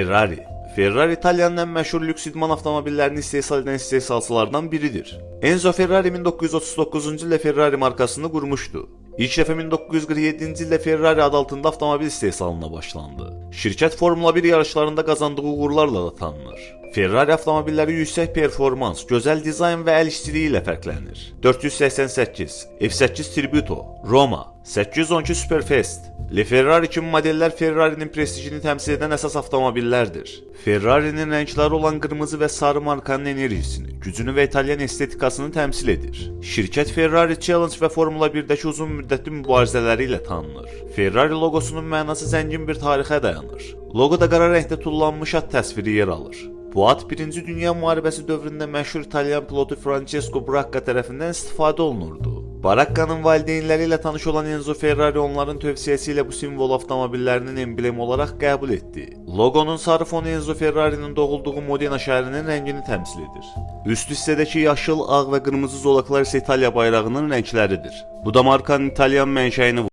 Ferrari. Ferrari İtaliyanın ən məşhur lüks idman avtomobillərini istehsal edən istehsalçılardan biridir. Enzo Ferrari 1939-cu ildə Ferrari markasını qurmuşdu. İlk dəfə 1947-ci ildə Ferrari adı altında avtomobil istehsalına başlandı. Şirkət Formula 1 yarışlarında qazandığı uğurlarla da tanınır. Ferrari avtomobilləri yüksək performans, gözəl dizayn və əl işçiliyi ilə fərqlənir. 488, F8 Tributo, Roma, 812 Superfast, LaFerrari kimi modellər Ferrari'nin prestijini təmsil edən əsas avtomobillərdir. Ferrari'nin rəngləri olan qırmızı və sarı markanın enerjisini, gücünü və italyan estetikasını təmsil edir. Şirkət Ferrari Challenge və Formula 1-dəki uzun müddətli mübarizələri ilə tanınır. Ferrari loqosunun mənası zəngin bir tarixə dayanır. Loqoda qara rəngdə tullanmış at təsviri yer alır. Bu at Birinci Dünya Müharibəsi dövründə məşhur İtalyan pilotu Francesco Baracca tərəfindən istifadə olunurdu. Baracca'nın valideynləri ilə tanış olan Enzo Ferrari onların tövsiyəsi ilə bu simvolu avtomobillərinin emblemi olaraq qəbul etdi. Loqonun sarı fonu Enzo Ferrari'nin doğulduğu Modena şəhərinin rəngini təmsil edir. Üst hissədəki yaşıl, ağ və qırmızı zolaqlar isə İtaliya bayrağının rəngləridir. Bu da markanın İtalyan mənşəyini.